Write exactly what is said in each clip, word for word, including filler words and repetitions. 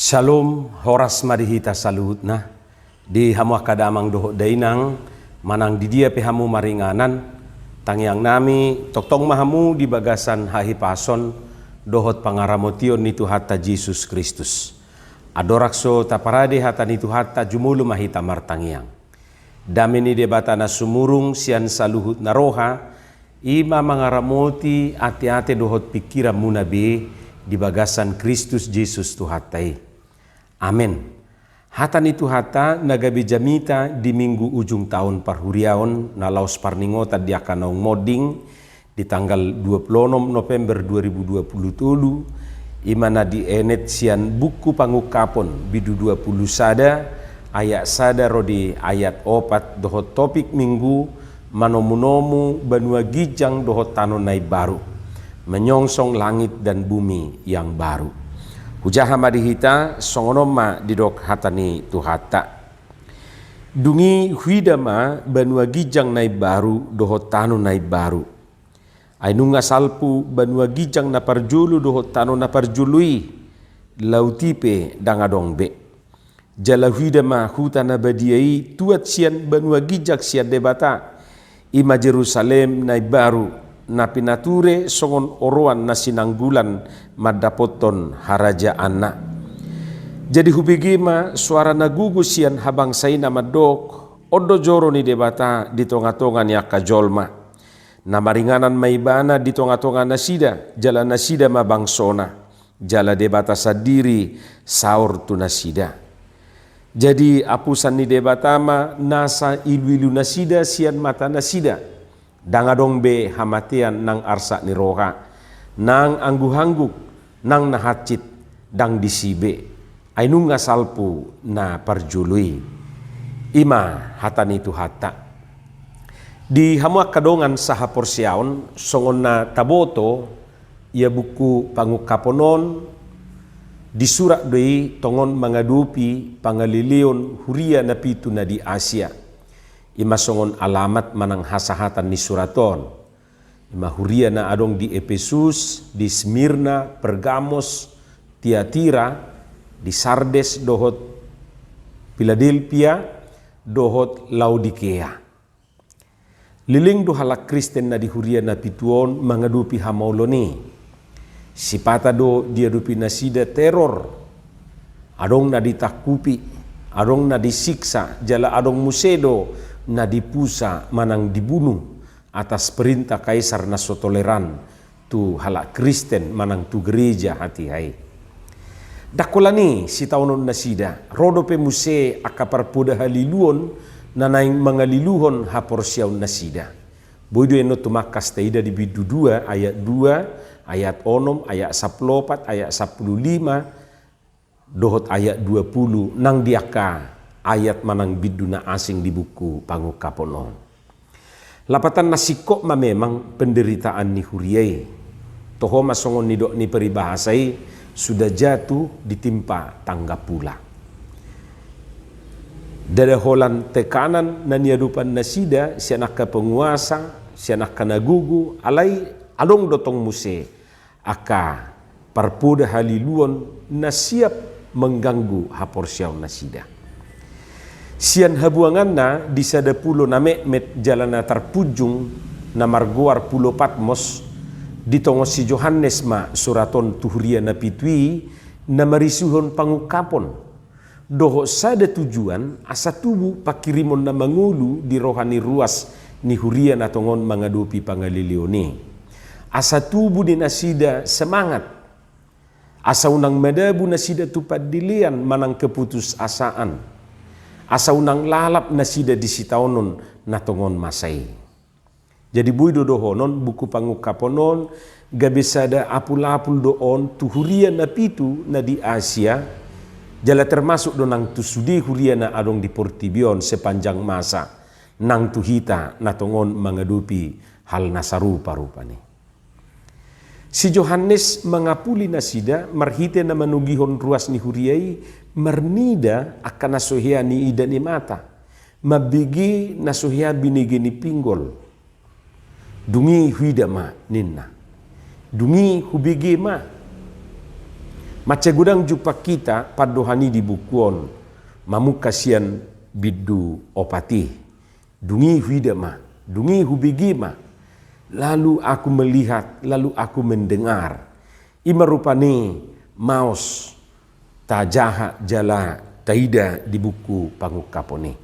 Shalom, horas ma di hita saluhutna. Di hamu angka damang dohot dainang, manang di dia pe hamu maringanan, tangiang nami, tongtong ma hamu di bagasan hahipason dohot pangaramotion ni Tuhanta Jesus Kristus. Andorang so taparade hata ni Tuhanta, jumolo ma hita martangiang. Dame ni Debata na sumurung sian saluhut na roha, i ma mangaramoti ateate dohot pingkiranmuna be di bagasan Kristus Jesus Tuhanta i. Amen. Hata ni Tuhanta na gabe jamita di minggu ujung taon parhuriaon na laos parningotan di angka naung monding, di tanggal dua puluh enam November dua ribu dua puluh tolu, i ma na dienet sian buku Pangungkapon bindu dua puluh sada, ayat sada ro di ayat opat, dohot topik minggu, manomunomu banua ginjang dohot tano na imbaru, menyongsong langit dan bumi yang baru. Hujaha ma di hita, songon on ma didok hata ni Tuhanta. Dung i huida ma banua ginjang na imbaru dohot tano na imbaru. Ai nunga salpu banua ginjang na parjolo dohot tano na parjolo i, laut i pe ndang adong be. Jala huida ma huta na badia i tuat sian banua ginjang sian Debata, i ma Jerusalem na imbaru, na pinature songon oroan na sinanggulan mandapothon harajaanna. Jadi hubege ma soara na gogo sian habangsa i na mandok, on do joro ni Debata di tongatonga ni angka jolma. Na maringanan ma Ibana di tongatonga nasida, jala nasida ma bangsona, jala Debata sandiri saor tu nasida. Jadi apusan ni Debata ma nasa iluilu nasida sian mata nasida. Ndang adong be hamatean nang arsak ni roha, nang angguhangguk, nang na hansit, ndang disi be. Ai nunga salpu na parjolo i. I ma hata ni Tuhanta. Di hamu angka dongan sahaporseaon, songon na taboto, ia buku Pangungkapon on, disurat do i tongon mangadopi pangaleleon huria na pitu na di Asia. I ma songon alamat manang hasahatan ni surat on. I ma huria na adong di Epesus, di Smirna, Pergamos, Tiatira, di Sardes dohot Piladelpia, dohot Laodikea. Leleng do halak Kristen na di huria na pitu on mangadopi hamaolon i. Sipata do diadopi nasida teror. Adong na ditangkupi, adong na disiksa, jala adong muse do na dipusa manang dibunu atas perintah Kaisar na so toleran tu halak Kristen manang tu gereja hatiha i. Ndang holan i sitaonon nasida, ro dope muse angka parpoda haliluon na naeng mangaliluhon haporseaon nasida. Boi do i annon tumangkas taida di bindu dua ayat dua, ayat onom, ayat sampulu opat, ayat sampulu lima, dohot ayat dua pulu, nang di angka ayat manang bindu na asing di buku Pangungkapon on. Lapatan na singkop ma memang penderitaan ni huria i. Toho ma songon nidok ni peribahasa i, sudah jatuh ditimpa tangga pula. Ndada holan tekanan na niadopan nasida sian angka penguasa, sian angka na gogo, alai adong do tong muse angka parpoda haliluon na siap mengganggu haporseaon nasida. Sian habuanganna di sada pulo na metmet jala na tarpunjung na margoar Pulo Patmos, ditongon si Johannes ma surat on tu huria na pitu i na marisuhon Pangungkapon. Dohot sada tujuan, asa tubu pangkirimon na mangolu di roha ni ruas ni huria na tongon mangadopi pangaleleon i. Asa tubu di nasida semangat. Asa unang madabu nasida tu pandelean manang keputusasaan. Asa unang lalap nasida di sitaonon na tongon masa i. Jadi boi do dohonon buku Pangungkapon on gabe sada apulapul do on tu huria na pitu na di Asia, jala termasuk do nang tu sude huria na adong di portibi on sepanjang masa, nang tu hita na tongon mangadopi hal na sarupa rupani. Si Johannes mangapuli nasida marhite na manogihon ruas ni huria i, marnida angka na so hea niida ni mata, mambege na so hea binege ni pinggol. Dung i huida ma ninna. Dung i hubege ma. Mansai godang jumpang hita pandohan i di buku on, mamungka sian bindu opat i. Dung i huida ma, dung i hubege ma. Lalu aku melihat, lalu aku mendengar. I ma rupani maos tajaha jala taida di buku Pangungkapon i.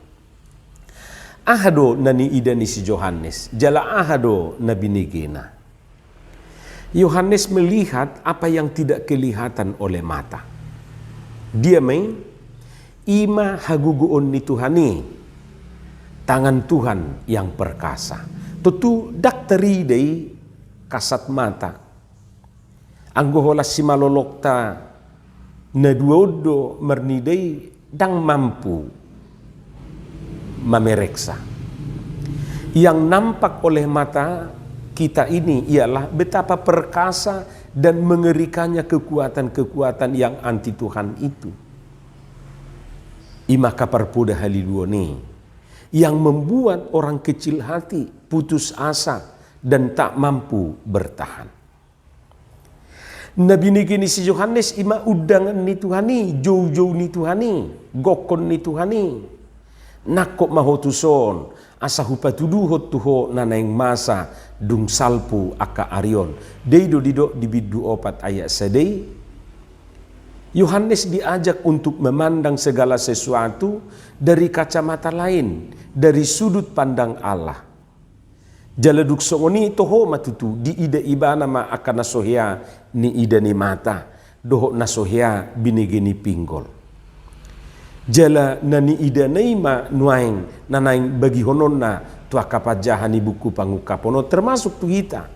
Aha do na niida ni si Johannes, jala aha do na binegena? Yohanes melihat apa yang tidak kelihatan oleh mata. Dia ma i, i ma hagogoon ni Tuhan i, tangan Tuhan yang perkasa. Tontu ndang tarida i kasat mata. Anggo holan simalolongta na dua on do marnida i, ndang mampu mamereksa. Yang nampak oleh mata kita ini ialah betapa perkasa dan mengerikannya kekuatan-kekuatan yang anti Tuhan itu. I ma angka parpoda haliluon i, yang membuat orang kecil hati, putus asa, dan tak mampu bertahan. Na binege ni si Johannes i ma undangan ni Tuhan i, joujou ni Tuhan i, gokhon ni Tuhan i. Nangkok ma ho tuson, asa hupatuduhon tu ho na naeng masa dung salpu angka ari on. Dei do didok di bindu opat ayat sada i. Yohanes diajak untuk memandang segala sesuatu dari kacamata lain, dari sudut pandang Allah. Jala dung songon i toho ma tutu, diida ibana ma angka na so hea niida ni mata, dohot na so hea binege ni pinggol. Jala na niidana i ma nuaeng na naeng bagihononna tu angka panjaha ni buku Pangungkapon on, termasuk tu hita.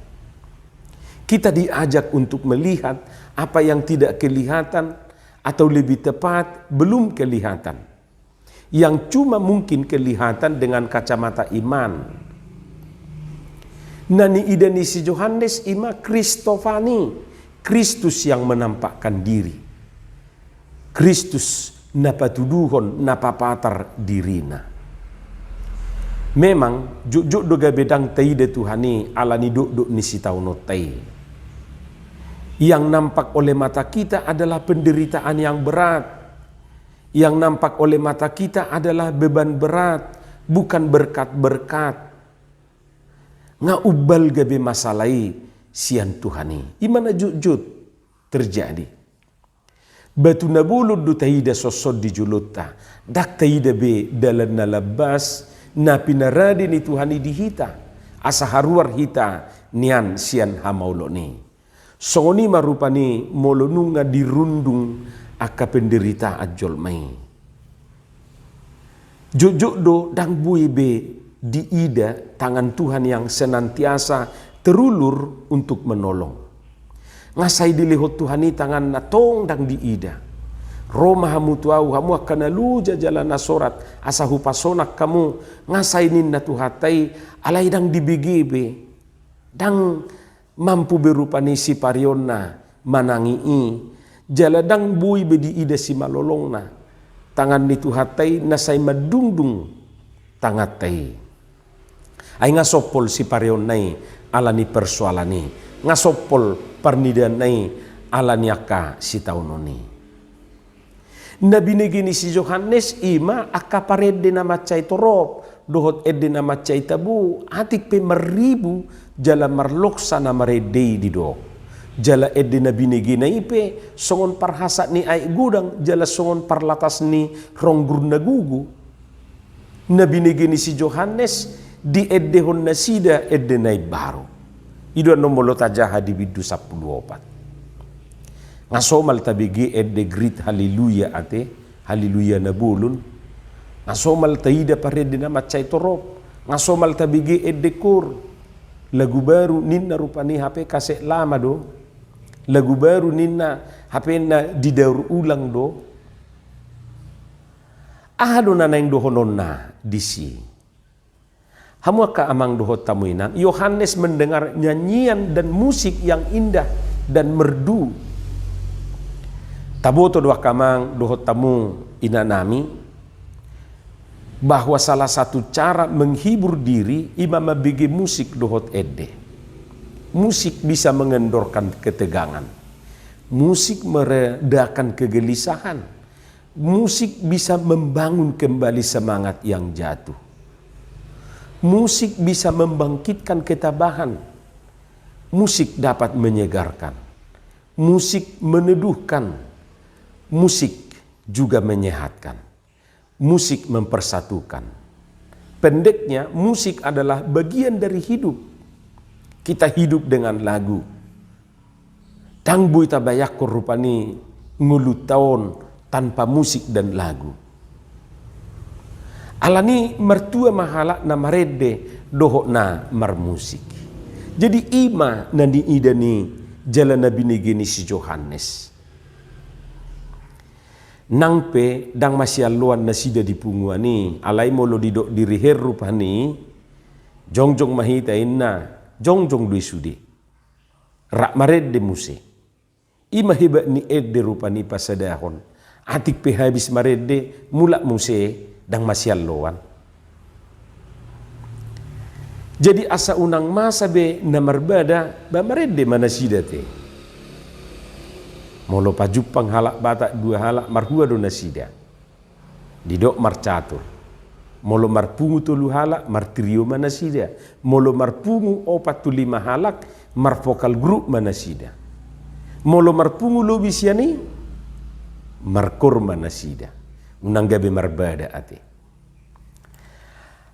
Kita diajak untuk melihat apa yang tidak kelihatan, atau lebih tepat, belum kelihatan. Yang cuma mungkin kelihatan dengan kacamata iman. Na niida ni si Johannes i ma Christophany, Kristus yang menampakkan diri. Kristus na patuduhon, na papatar dirina. Memang, jotjot do gabe ndang taida Tuhan i ala ni dokdok ni sitaononta i. Yang nampak oleh mata kita adalah penderitaan yang berat. Yang nampak oleh mata kita adalah beban berat, bukan berkat-berkat. Nga umbal gabe masalah i sian Tuhan i. I ma na jotjot terjadi. Batu na bolon do taida songon di jolonta. Ndang taida be dalan na lambas, na pinarade ni Tuhan i di hita. Asa haruar hita nian sian hamaolon i. Songon i ma rupani molo nunga dirundung angka penderitaan jolma i. Jotjot do ndang boi be diida tangan Tuhan yang senantiasa terulur untuk menolong. Nga sai dilehon Tuhan i tanganna tong ndang diida. Ro ma hamu tu ahu, hamu angka na loja jala na sorat, asa hupasonang hamu, nga sai ninna Tuhanta i, alai ndang dibege be. Ndang mampu be rupani siparionna manangi i, jala ndang boi be diida simalolongna tangan ni Tuhanta i na sai mandungdung tanganta i. Ai nga sompol siparionna i ala ni persoalan i, nga sompol parnidaanna i ala ni angka sitaonon i. Na binege ni si Johannes i ma angka parende na mansai torop dohot ende na mansai tabo, atik pe marribu jala marloksa na marende i didok. Jala ende na binegena i pe songon parhasat ni aek godang jala songon parlatas ni ronggur na gogo. Na binege ni si Johannes diendehon nasida ende na imbaru. I do annon molo tajaha di bindu sampulu opat. Nga somal tabege ende grit haleluya ate, haleluya na bolon. Nga somal taida parende na mansai torop. Nga somal tabege ende kor. Lagu baru ninna rupani hape kaset lama do. Lagu baru ninna hape na didaur ulang do. Aha do na naeng dohononna disi? Hamu angka amang dohot hamu inang, Yohanes mendengar nyanyian dan musik yang indah dan merdu. Taboto do angka amang dohot hamu inanami, bahwa salah satu cara menghibur diri i ma mambege musik dohot ende. Musik bisa mengendorkan ketegangan. Musik meredakan kegelisahan. Musik bisa membangun kembali semangat yang jatuh. Musik bisa membangkitkan ketabahan. Musik dapat menyegarkan. Musik meneduhkan. Musik juga menyehatkan. Musik mempersatukan. Pendeknya, musik adalah bagian dari hidup. Kita hidup dengan lagu. Ndang boi tabayangkon rupani ngolunta on tanpa musik dan lagu. Alani martua ma halak na marende dohot na marmusik. Jadi i ma na niida ni jala na binege ni si Johannes. Nang pe ndang masianloan nasida di punguan i, alai molo didok di riher rupani, jongjong ma hita inna, jongjong do i sude. Rap marende muse. I ma hebat ni ende rupani pasadahon. Atik pe habis marende, mulak muse, ndang masianloan. Jadi asa unang masa be na marbada, ba marende ma nasida te. Molo pajumpang halak Batak dua halak, marhua do nasida. Didok marcatur. Molo marpungu tolu halak, martrio ma nasida. Molo marpungu opat tu lima halak, marvokal grup ma nasida. Molo marpungu lobi sian i, markor ma nasida. Unang gabe marbada ate.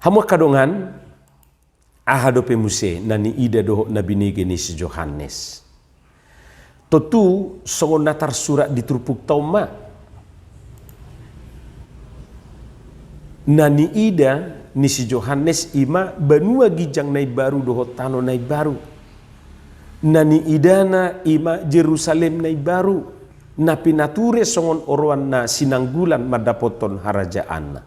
Hamu angka dongan, aha dope muse na niida dohot na binege ni si Johannes? Tontu songon na tarsurat di turpukta on ma. Na niida ni si Johannes i ma banua ginjang na imbaru dohot tano na imbaru. Na niidana i ma Jerusalem na imbaru, na pinature songon oroan na sinanggulan mandapothon harajaanna.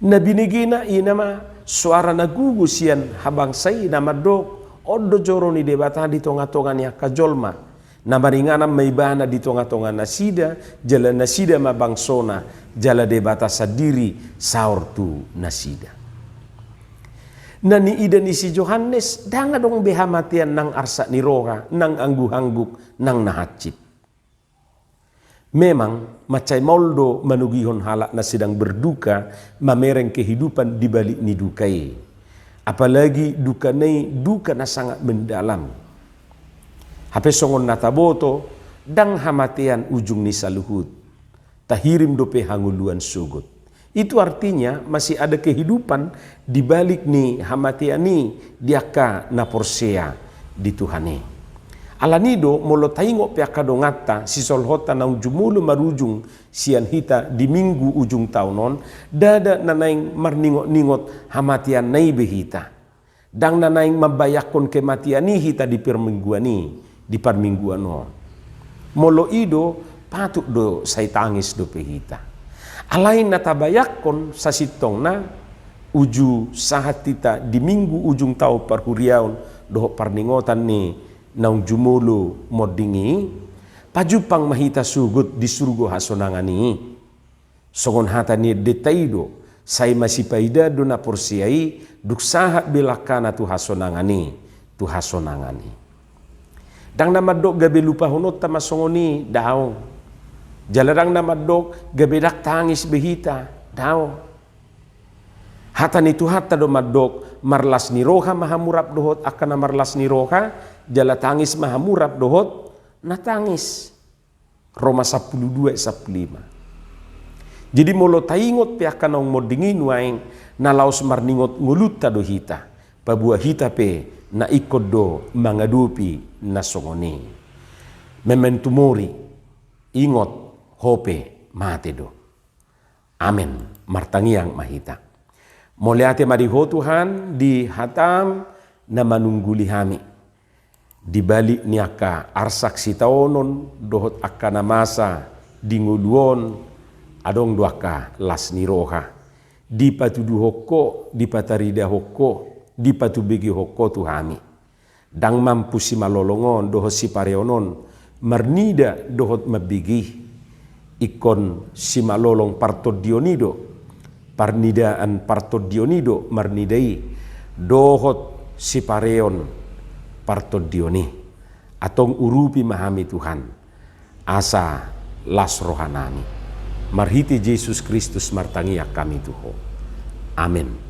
Na binegena i ma soara na gogo sian habangsa i na mandok, on do joro ni Debata di tongatonga ni angka jolma. Na maringanan ma ibana di tongatonga nasida, jala nasida ma bangsona, jala Debata sandiri saor tu nasida. Na niida ni si Johannes, ndang adong be hamatean nang arsak ni roha, nang angguhangguk, nang na hansit. Memang, mansai maol do manogihon halak na sedang berduka mamereng kehidupan di balik ni duka i. Apalagi dukana i duka na sangat mendalam. Hape songon na taboto, ndang hamatean ujung ni saluhut. Tahirim dope hangoluan sogot. Itu artinya masih ada kehidupan di balik ni hamatean i di angka na porsea di Tuhan i. Alani do molo taingot pe angka donganta, sisolhotta naung jumolo marujung sian hita di minggu ujung taon on, ndada na naeng marningotningot hamateanna i be hita. Ndang na naeng mambayangkon kematian i hita di parmingguan i, di parmingguan on. Molo i do, patut do sai tangis dope hita. Alai na tabayangkon sasintongna, uju sahat hita di minggu ujung taon parhuriaon dohot parningotan ni naung jumolo monding i, pajumpang ma hita sogot di surgo hasonangan i. Songon hata ni endenta i do, sai masipaidaan do na porsea i, dung sahat be langkana tu hasonangan i, tu hasonangan i. Ndang na mandok gabe lupahononta ma songon i, daong. Jala ndang na mandok gabe ndang tangis be hita, daong. Hata ni Tuhanta do mandok, marlas ni roha ma hamu rap dohot angka na marlas ni roha, jala tangis ma hamu rap dohot na tangis. Roma sampulu dua ayat sampulu lima. Jadi molo taingot pe angka naung monding i nuaeng, na laos marningot ngolunta do hita, paboa hita pe na ingkon do mangadopi na songon i. Memento mori, ingot, ho pe mate do. Amen. Martangiang ma hita. Mauliate ma di Ho Tuhan, di hataM na manungguli hami. Di balik ni angka arsak sitaonon dohot angka na masa di ngolu on, adong do angka las ni roha. Dipatuduhon Ho, dipataridahon Ho, dipatubegehon Ho tu hami. Ndang mampu simalolong on dohot sipareon on marnida dohot mambege i. Ingkon simalolong partondion i do, parnidaan partondion i do marnida i, dohot sipareon partondion i. Antong urupi ma hami Tuhan, asa las rohanami. Marhite Jesus Kristus martangiang hami tu Ho. Amen.